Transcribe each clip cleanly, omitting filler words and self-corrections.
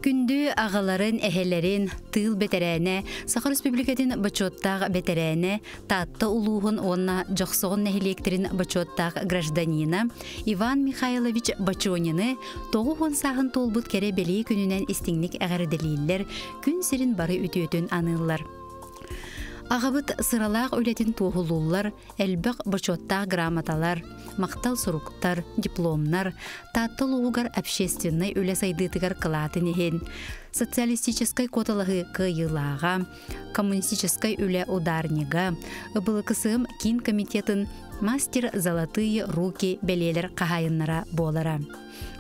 Күндү аҕаларын, эһэлэрин, тыыл бэтэрээнэ, Саха Республикатын бочуоттаах бэтэрээнэ, Таатта улууһун уонна Дьохсоҕон нэһилиэктэрин бочуоттаах гражданина Иван Михайлович Бочонины 90 сааһын туолбут кэрэ бэлиэ күнүнэн истиҥник эҕэрдэлииллэр, күн сирин бары үтүөтүн аныыллар. Аҕабыт сыралаах үлэтин туоһулууллар, элбэх бочуоттаах грамоталар, махтал суруктар, дипломнар, Таатта улууһугар общественнай үлэ сайдыытыгар кылаатын иһин, социалистическай куоталаһыы кыайыылааҕа, коммунистическай үлэ ударнига, ЫБЛКСМ киин комитетын мастер «Золотые руки» бэлиэлэр хаһаайыннара буолара.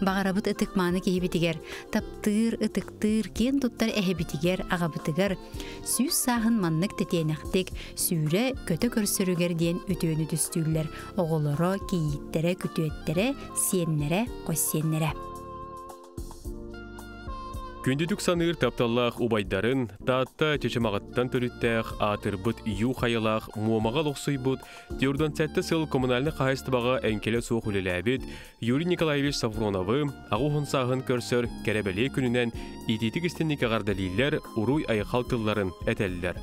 Баҕарабыт ытык-мааны киһибитигэр, таптыыр, ытыктыыр, киэн туттар эһэбитигэр, аҕабытыгар 100 сааһын маннык тэтиэнэхтик сүүрэ көтө көрсөрүгэр диэн үтүөнү түстүүллэр оҕолоро, кийииттэрэ, күтүөттэрэ, сиэннэрэ, хос сиэннэрэ. Күндүтүк саныыр тапталлаах убайдарын, Таатта Чычымаҕыттан төрүттээх, аатырбыт Ю хайалаах Муомаҕа олохсуйбут, 47 сыл коммунальнай хаһаайыстыбаҕа эҥкилэ суох үлэлээбит Юрий Николаевич Сафроновы аҕа уһун сааһын көрсөр кэрэ-бэлиэ күнүнэн итиитик истинник эҕэрдэлииллэр, уруй-айхал тылларын этэллэр.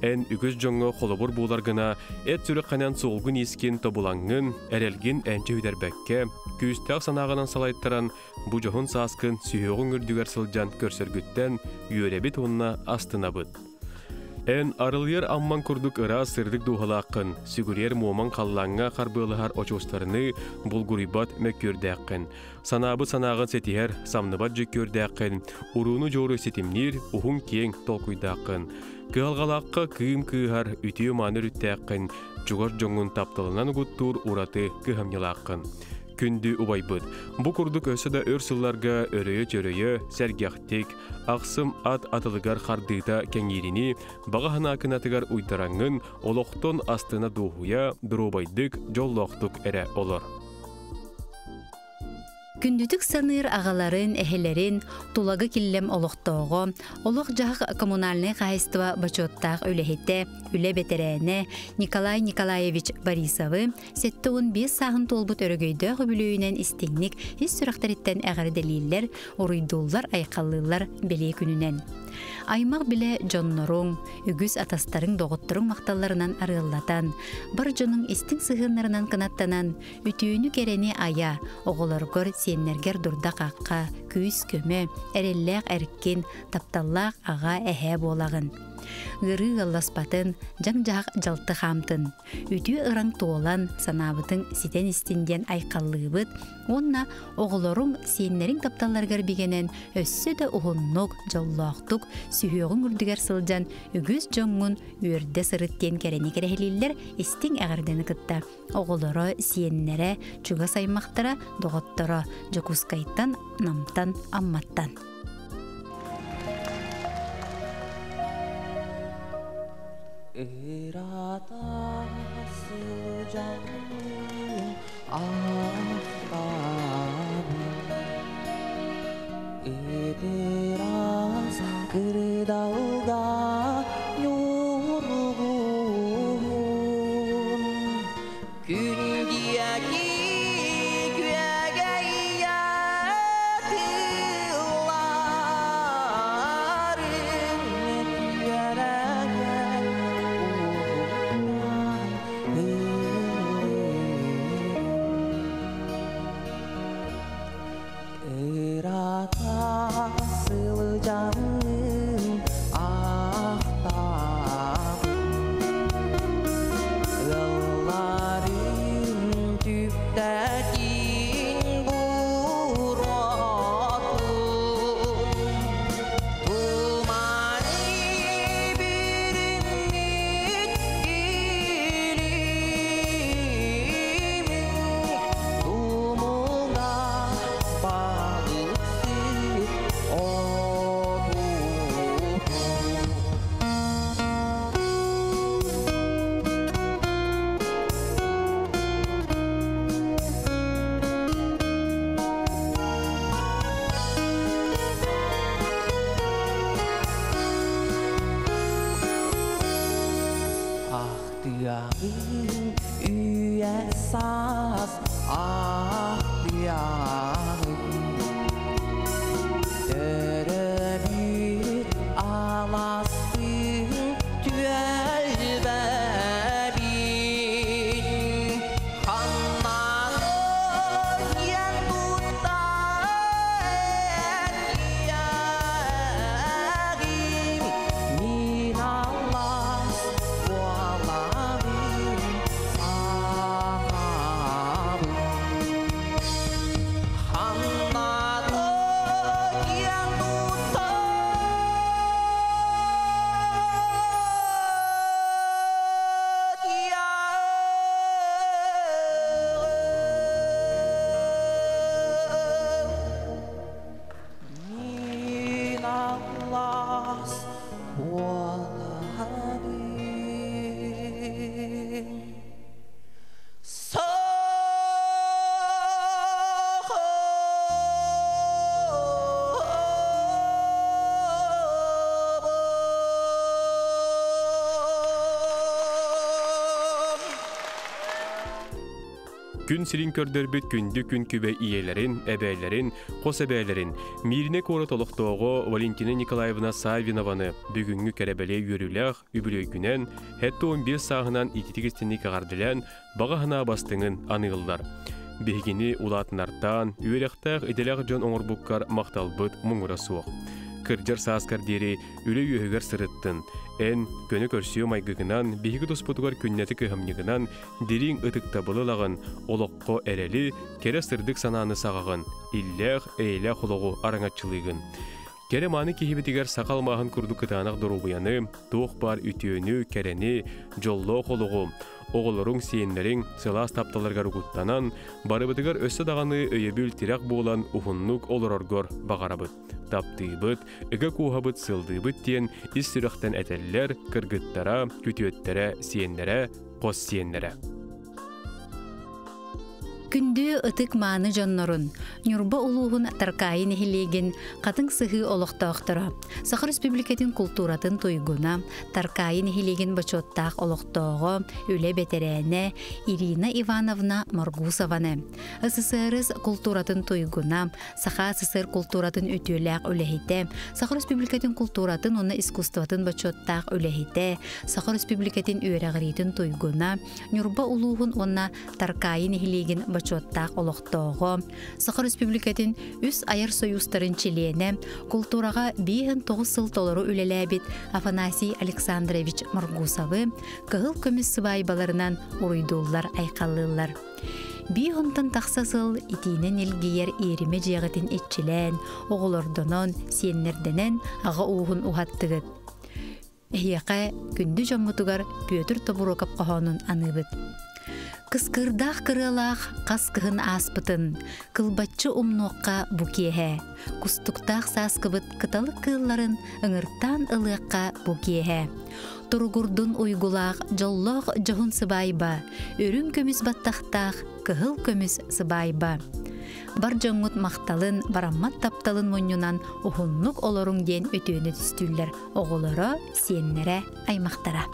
Эн үгүс дьоҥҥо холобур буолар гына эт сүрэххинэн суолгун-иискин тобулаҥҥын, эрэлгин энчи сүтэрбэккэ, күүстээх санааҕынан салайтаран, бу дьоһун сааскын сүһүөҕүҥ үрдүгэр сылдьан көрсөргүттэн үөрэбит уонна астынабыт. Эн арылыйар амман курдук ыраас сырдык дууһалааххын, сүгүрүйэр муомаҥ халлааҥҥа харбыалаһар очуостарыныы булгуруйбат мөккүөрдээххин, санаабыт санааҕын ситиһэр самныбат дьүккүөрдээххин, урууну-дьуору ситимниир уһун-киэҥ толкуйдааххын, кыһалҕалаахха кыым кыыһар үтүө-мааны өрүттээххин, чугас дьоҥҥун тапталынан угуттуур ураты кыһамньылааххын. Күндү убайбыт, бу курдук өссө да өр сылларга өрөйө-чөрөйө, сэргэхтик, ахсым ат атылыгар хардыыта кэҥииринии, баҕа санаа кынатыгар уйдараҥҥын, олохтон астына дуоһуйа, доруобайдык, дьоллоохтук эрэ олор. Күндүтүк саныыр аҕаларын, эһэлэрин, Тулагы Киллэм олохтооҕо, олох-дьаһах коммунальнай хаһаайыстыба бочуоттаах үлэһитэ, үлэ бэтэрээнэ Николай Николаевич Борисовы 75 сааһын туолбут өрөгөйдөөх үбүлүөйүнэн истиҥник ис сүрэхтэриттэн эҕэрдэлииллэр, уруйдууллар-айхаллыыллар бэлиэ күнүнэн. Аймах билэ дьонноруҥ, үгүс атастарыҥ, доҕотторуҥ махталларынан арыаллатан, бар дьонуҥ истиҥ сыһыаннарынан кынаттанан, үтүөнү-кэрэни айа, оҕолоргор, сиэннэргэр дурда-хахха, күүс-көмө, эрэллээх эркин, тапталлаах аҕа, эһээ буолаҕын. Ыарыы ыалласпатын, дьаҥ-дьаһах дьалты хаамтын. Үтүө ыраҥ туолан, санаабытыҥ ситэн истин диэн айхаллыыбыт уонна оҕолоруҥ, сиэннэриҥ тапталларыгар бигэнэн өссө да уһуннук, дьоллоохтук, сүһүөҕүҥ үрдүгэр сылдьан үгүс дьоҥҥун үөрдэ сырыт диэн кэрэни кэрэһилииллэр истиҥ эҕэрдэни кытта оҕолоро, сиэннэрэ, чугас аймахтара, доҕотторо Дьокуускайтан, Намтан, Амматтан. Ырата сылдьаммын ахтабын Ып-ыраас кырдалга ньургуһун Күн диэки күөгэйэ тылларын үөрэгэр уһуктан Ырата сылдьаммын. Күн сирин көрдөрбүт күндү күн күбэй ийэлэрин, эбээлэрин, хос эбээлэрин, Мииринэй куорат олохтооҕо Валентина Николаевна Саввинованы бүгүҥҥү кэрэ-бэлиэ үөрүүлээх үбүлүөйгүнэн 75 сааһынан ититик истинник эҕэрдэлээн, баҕа санаа бастыҥын аныыллар. Биһигини улаатынартаан, үөрэхтээх идэлээх дьон оҥорбуккар махталбыт муҥура суох. Кырдьар сааскар диэри үлэ үөһүгэр сырыттын. Эн көнө көрсүө майгыгынан, биһиги туспутугар күннэти кыһамньыгынан дириҥ ытыктабылы ылаҕын, олоххо эрэли, кэрэ сырдык санааны саҕаҕын, иллээх, эйэлээх олоҕу араҥаччылыыгын. Кэрэ мааны киһибитигэр саха алмааһын курдук кытаанах доруобуйаны, туох баар үтүөнү, кэрэни, дьоллоох олоҕу, оҕолоруҥ, сиэннэриҥ сылаас тапталларыгар угуттанан, барыбытыгар өссө даҕаны өйөбүл-тирэх буолан уһуннук олороргор баҕарабыт. Таптыыбыт, ыга кууһабыт, сылдыыбыт диэн ис сүрэхтэн этэллэр кыргыттара, күтүөттэрэ, сиэннэрэ, хос сиэннэрэ. Күндү ытык мааны дьоннорун, Ньурба улууһун Таркаайы нэһилиэгин Хатыҥ Сыһыы олохтоохторо, Саха Республикатын култууратын туйгуна, Таркаайы нэһилиэгин бочуоттаах олохтооҕо, үлэ бэтэрээнэ Ирина Ивановна Моргусованы, СССР култууратын туйгуна, Саха СССР култууратын үтүөлээх үлэһитэ, Саха Республикатын култууратын уонна искусствотын бочуоттаах үлэһитэ, Саха Республикатын үөрэҕириитин туйгуна, Ньурба улууһун уонна Таркаайы нэһилиэгин бочуоттаах олохтооҕо, Саха Республикатын үс айар сойуустарын чилиэнэ, култуураҕа 59 сыл толору үлэлээбит Афанасий Александрович Моргусовы кыһыл көмүс сыбаайбаларынан уруйдууллар-айхаллыыллар. Биир онтон тахса сыл итиинэн илгийэр иэримэ дьиэҕитин иччилээн, оҕолордонон, сиэннэрдэнэн аҕа ууһун уһаттыгыт. Эһиэхэ күндү дьоммутугар Петр Тобуруокап хоһоонун аныыбыт. Кыскыырдаах кырыалаах хас кыһын ааспытын, кылбаччы умнуохха бу киэһэ. Кустуктаах сааскыбыт кыталык кыылларын ыҥыртаан ылыахха бу киэһэ. Туругурдун уйгулаах дьоллоох дьоһун сыбаайба, үрүҥ көмүс баттахтаах кыһыл көмүс сыбаайба. Бар дьоҥҥут махталын, бараммат тапталын мунньунан уһуннук олоруҥ диэн үтүөнү түстүүллэр оҕолоро, сиэннэрэ, аймахтара.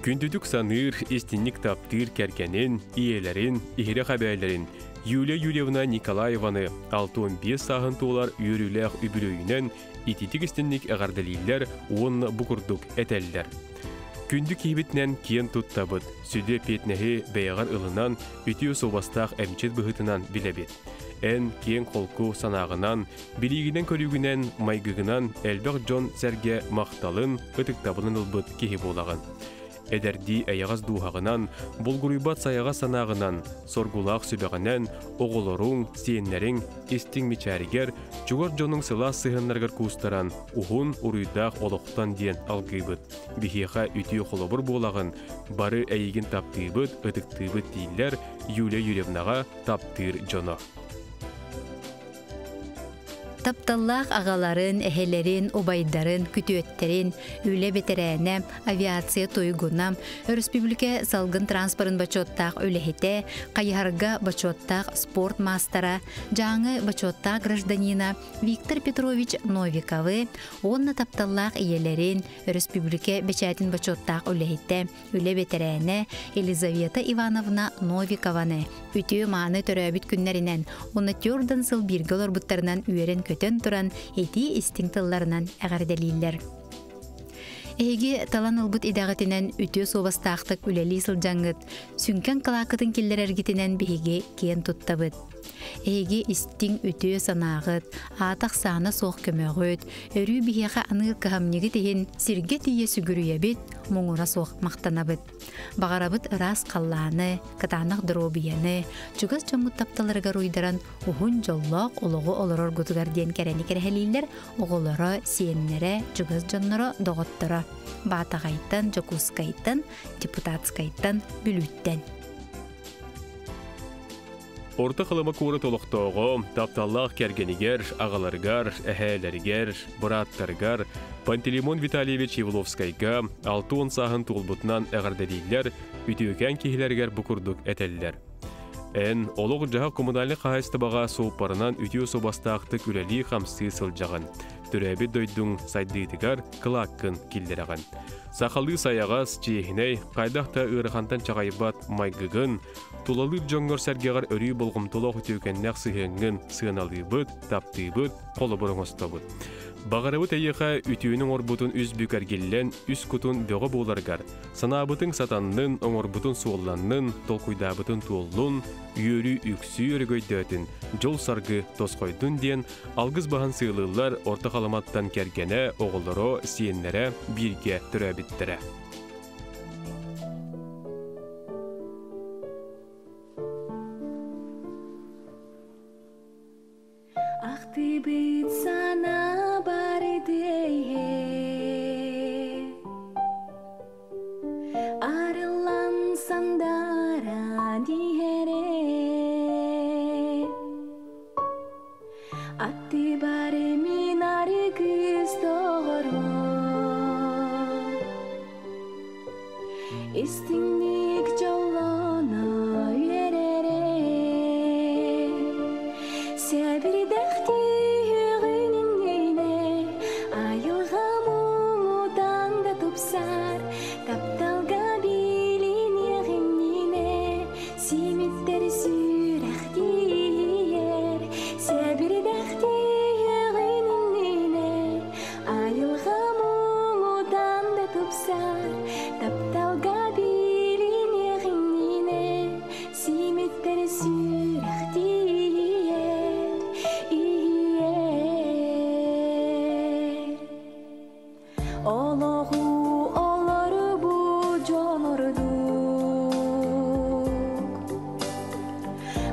Күндүтүк саныыр, истинник таптыыр кэргэнин, ийэлэрин, иһирэх эбээлэрин Юлия Юрьевна Николаеваны 65 сааһын туолар үөрүүлээх үбүлүөйүнэн ититик истинник эҕэрдэлииллэр уонна бу курдук этэллэр. Күндү киһибитинэн киэн туттабыт, сүдү эппиэтинэһи бэйэҕэр ылынан, үтүө суобастаах эмчит быһыытынан билэбит. Эн киэҥ-холку санааҕынан, билиигинэн-көрүүгүнэн, майгыгынан элбэх дьон-сэргэ махталын, ытыктабылын ылбыт киһи буолаҕын. Эдэрдии эйэҕэс дууһаҕынан, булгуруйбат сайаҕас санааҕынан, соргулаах сүбэҕинэн оҕолоруҥ, сиэннэриҥ истиҥ мичээригэр, чугас дьонуҥ сылаас сыһыаннарыгар куустаран, уһун, уруйдаах олохтон диэн алгыыбыт. Биһиэхэ үтүө холобур буолаҕын, бары эйигин таптыыбыт, ытыктыыбыт дииллэр Юлия Юрьевнаҕа таптыыр дьоно. Тапталлаах аҕаларын, эһэлэрин, убайдарын, күтүөттэрин, үлэ бэтэрээнэ, авиация туйгуна, өрөспүүбүлүкэ салгын транспорын бочуоттаах үлэһитэ, хайыһарга бочуоттаах спорт маастара, Дьааҥы бочуоттаах гражданина Виктор Петрович Новиковы уонна тапталлаах ийэлэрин, өрөспүүбүлүкэ бэчээтин бочуоттаах үлэһитэ, үлэ бэтэрээнэ Елизавета Ивановна Новикованы үтүө-мааны төрөөбүт күннэринэн уонна түөртэн сыл бииргэ олорбуттарынан үөрэн-көтөн туран итии истиҥ тылларынан эҕэрдэлииллэр. Эһиги талан ылбыт идэҕитинэн үтүө суобастаахтык үлэлии сылдьаҥҥыт, сүҥкэн кылааккытын киллэрэргитинэн биһиги киэн туттабыт. Эһиги истиҥ үтүө санааҕыт, аата-ахсаана суох көмөҕүт, өрүү биһиэхэ аныыр кыһамньыгыт иһин сиргэ тиийэ сүгүрүйэбит, муҥура суох махтанабыт. Баҕарабыт ыраас халлааны, кытаанах доруобуйаны, чугас дьоммут тапталарыгар уйдаран уһун дьоллоох олоҕу олороргутугар диэн кэрэни кэрэһэлииллэр оҕолоро, сиэннэрэ, чугас дьонноро, доҕотторо. Баатаҕайтан, Дьокуускайтан, Депутатскайтан, Бүлүүттэн. Орто Халыма куорат олохтооҕо, тапталлаах кэргэнигэр, аҕаларыгар, эһээлэригэр, бырааттарыгар Пантелеймон Витальевич Евловскайга 60 сааһын туолбутунан эҕэрдэлииллэр, үтүөкээн киһилэригэр бу курдук этэллэр. Эн олох-дьаһах коммунальнай хаһаайыстыбаҕа суоппарынан үтүө суобастаахтык үлэлии-хамсыы сылдьаҕын. Төрөөбүт дойдуҥ сайдыытыгар кылааккын киллэрэҕин. Сахалыы сайаҕас, чиэһинэй, хайдах да ыарахантан чаҕайбат майгыгын, Тулалыыр дьоҥҥор-сэргэҕэр өрүү болҕомтолоох үтүөкэннээх сыһыаҥҥын сыаналыыбыт, таптыыбыт, холобур оҥостобут. Баҕарабыт эйиэхэ үтүөнү оҥорбутун үс бүк эргиллэн, үс кутун бөҕө буоларгар, санаабытыҥ сатаннын, оҥорбутун суолланнын, толкуйдаабытын туоллун, үөрүү үксүү өрөгөйдөөтүн, дьол-саргы тосхойдун диэн алгыс баһан сыалыыллар Орто Халыматтан кэргэнэ, оҕолоро, сиэннэрэ бииргэ төрөөбүттэрэ. Ахтыбыт санаа барды Арыллан сандара диһэре Аттыбар мин аргыс доҕорум Истиҥник дьоллоно үөрэрэ Сэбирдэхтии үөҕүн иннинэ Айылҕа муҥутан да тупсар Тапталга билиниэх иннинэ Симиттэр сүрэхтиийэр Сэбирдэхтиэҕин иннинэ Айылҕа муҥутан да тупсар Тапталга билиниэх иннинэ Симиттэр сүрэхтиийэр Иһийэр Олоҕу олорбут дьон ордук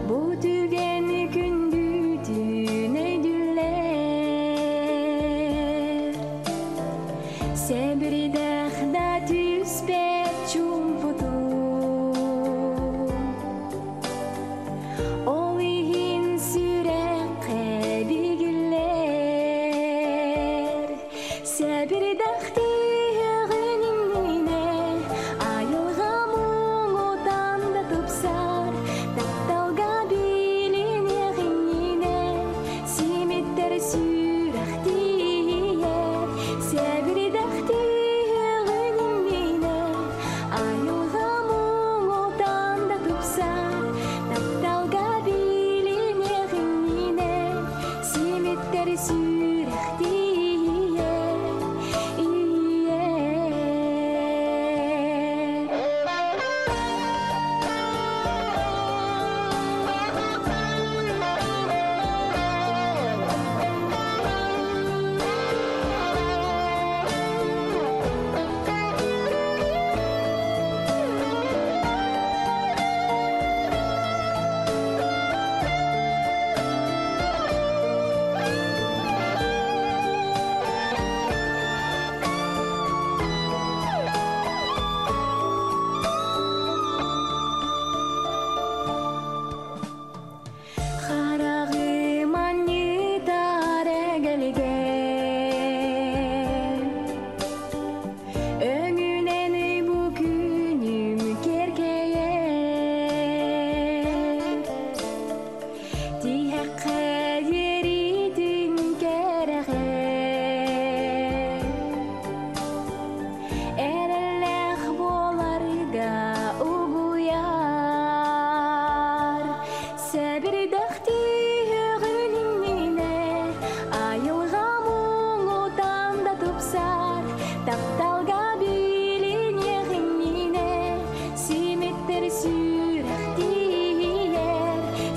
Бу түгэн күндүтүн өйдүүлэр Сэбирдэх да түспэт чуумпутун Ол иһин сүрэххэ бигиллэр Сэбирдэхтиэҕин иннинэ айылҕа муҥутан да тупсар Тапталга билиниэх иннинэ симиттэр сүрэхтиийэр Сэбирдэхтиэҕин иннинэ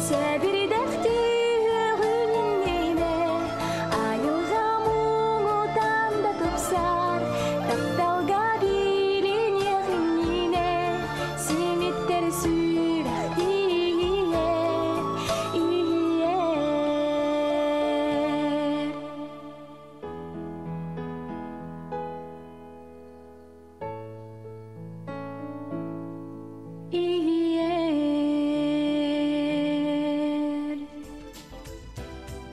Сэбирдэх түһүөҕүн иннинэ, айылҕа муҥутан да тупсар, тапталга билиниэх иннинэ, симиттэр сүрэх тиийэр, иһийэр. Иһийэр.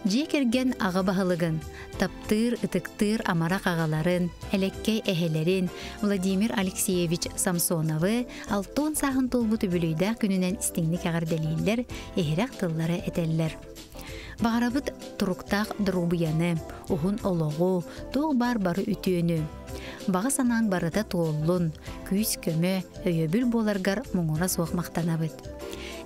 Дьиэ кэргэн аҕа баһылыгын, таптыыр, ытыктыыр амарах аҕаларын, элэккэй эһэлэрин Владимир Алексеевич Самсоновы 60 сааһын туолбут үбүлүөйдээх күнүнэн истиҥник эҕэрдэлииллэр, иһирэх тыллары этэллэр. Баҕарабыт туруктаах доруобуйаны, уһун олоҕу, туох баар бары үтүөнү. Баҕа санааҥ барыта туоллун, күүс-көмө, өйөбүл буоларгар муҥура суох махтанабыт.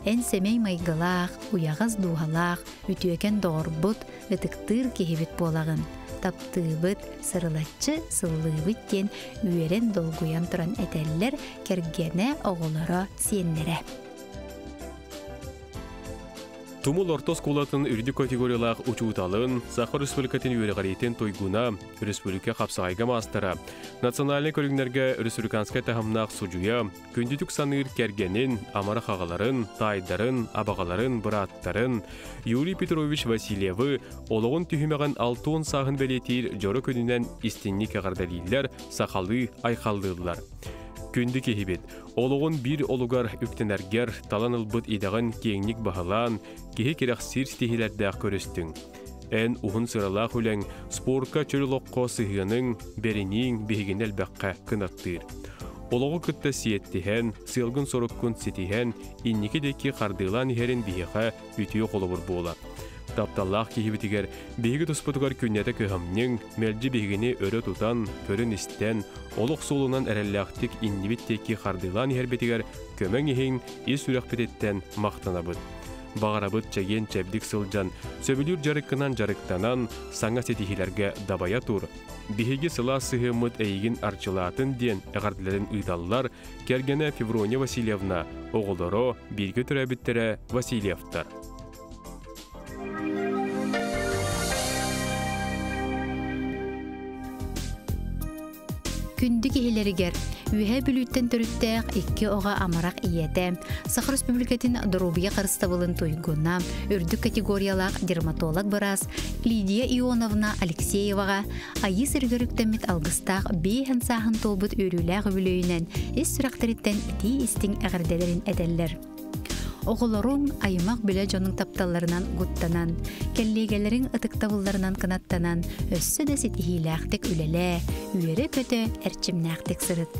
Эн сэмэй майгылаах, уйаҕас дууһалаах, үтүөкэн доҕорбут, ытыктыыр киһибит буолаҕын. Таптыыбыт, сырылаччы сыллыыбыт диэн үөрэн долгуйан туран этэллэр кэргэнэ, оҕолоро, сиэннэрэ. Тумул орто оскуолатын үрдүк категориялаах учууталын, Саха Республикатын үөрэҕириитин туйгуна, республика хапсаҕайга маастара, национальнай көрүҥнэргэ республиканскай таһымнаах судьуйа, күндүтүк саныыр кэргэнин, амарах аҕаларын, таайдарын, абаҕаларын, бырааттарын Юрий Петрович Васильевы олоҕун түһүмэҕин 60 сааһын бэлиэтиир дьоро күнүнэн истиҥник эҕэрдэлииллэр, сахалыы айхаллыыллар. Күндү киһибит, олоҕун биир олугар үктэнэргэр талан ылбыт идэҕин киэҥник баһылаан, киһи кэрэхсиир ситиһиилэрдээх көрүстүҥ. Эн уһун сыралаах үлэҥ, спорка чөл олоххо сыһыаныҥ, бэринииҥ биһигини элбэххэ кынаттыыр. Олоҕу кытта сиэттиһэн, сыалгын-соруккун ситиһэн, инники диэки хардыылаан иһэрин биһиэхэ үтүө холобур буолар. Тапталлаах киһибитигэр биһиги туспутугар күннэтэ кыһамньыҥ, мэлдьи биһигини өрө тутан, көрөн-истэн, олох суолунан эрэллээхтик иннибит диэки хардыылаан иһэрбитигэр көмөҥ иһин ис сүрэхпититтэн махтанабыт. Баҕарабыт чэгиэн-чэбдик сылдьан, сөбүлүүр дьарыккынан дьарыктанан, саҥа ситиһиилэргэ дабайа тур. Биһиги сылаас сыһыаммыт эйигин арчылаатын диэн эҕэрдэлэрин ыыталлар кэргэнэ Феврония Васильевна, оҕолоро, бииргэ төрөөбүттэрэ Васильевтар. Күндү киһилэригэр Үөһээ Бүлүүттэн төрүттээх икки оҕо амарах ийэтэ, Саха Республикатын доруобуйа харыстабылын туйгуна, үрдүк категориялаах дерматолог-быраас Лидия Ионовна Алексееваҕа Айыы сиригэр үктэммит алгыстаах биэһэн сааһын туолбут үөрүүлээх үбүлүөйүнэн ис сүрэхтэриттэн итии-истиҥ эҕэрдэлэрин этэллэр. Оҕолоруҥ, аймах билэ дьонуҥ тапталларынан угуттанан, кэллиэгэлэриҥ ытыктабылларынан кынаттанан, өссө да ситиһиилээхтик үлэлээ, үөрэ-көтө, эрчимнээхтик сырыт.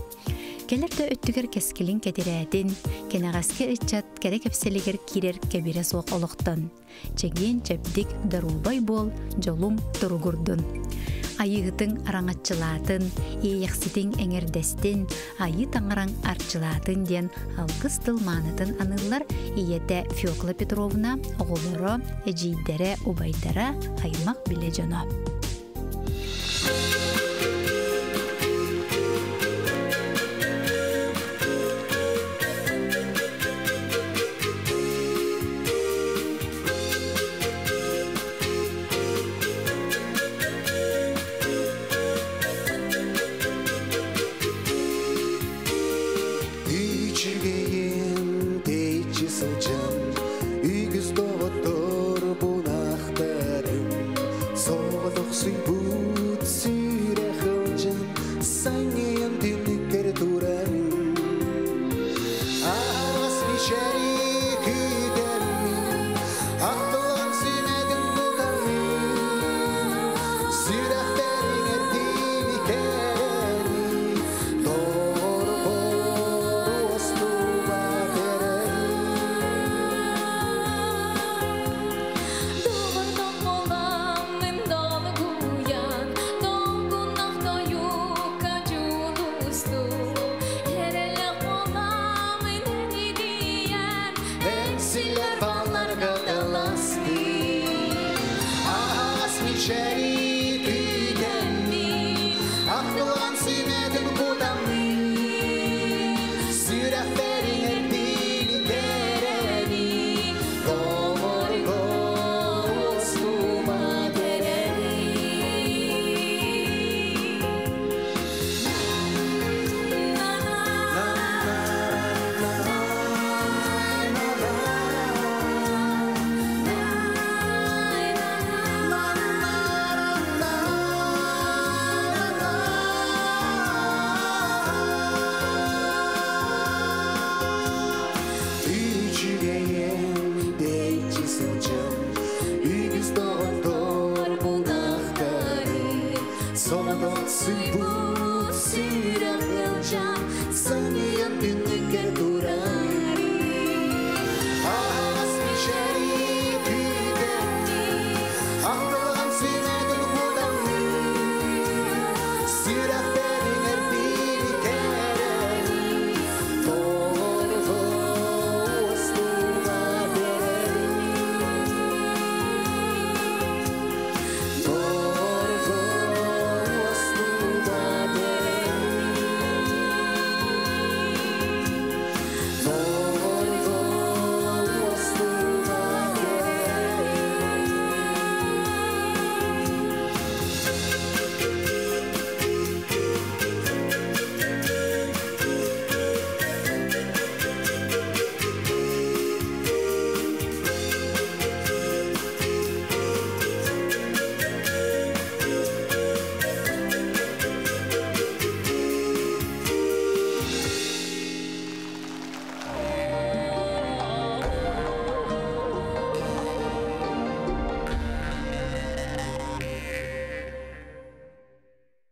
Кэлэр да өттүгэр кэскилиҥ кэтирээтин, кэнэҕэски ыччат кэрэ кэпсэлигэр киирэр кэбирэ суох олохтон. Чэгиэн-чэбдик, доруобай буол, дьолуҥ туругурдун. Айыыһытыҥ араҥаччылаатын, иэйэхситиҥ эҥэрдэстин, айыы таҥараҥ арчылаатын диэн алгыс тыл маанытын аныыллар ийэтэ Фекла Петровна, оҕолоро, эдьиийдэрэ, убайдара, аймах билэ дьоно. Үчүгэйин тэйиччи сылдьан, үгүс доҕотторбун ахтарым. Соҕотохсуйбут сүрэх ылдьан, санньыйан түннүккэр турарым. Аһаҕас мичээри күүтэммин, ахтылан сүмэтин кутаммын. Сүрэхтэриҥ эрдиини кэрэни, доҕорбор уостубат эрэни. Доҕордоох буоламмын долгуйан, долгуннах тойукка дьулустум. Эрэллээх буоламмын энидийэн, Эҥсиллэр балларга таластым. Аһаҕас мичээри күүтэммин, ахтылҕан сүмэтин кутаммын. Сүрэхтэриҥ эрдиини кэрэни, доҕорбор Судан.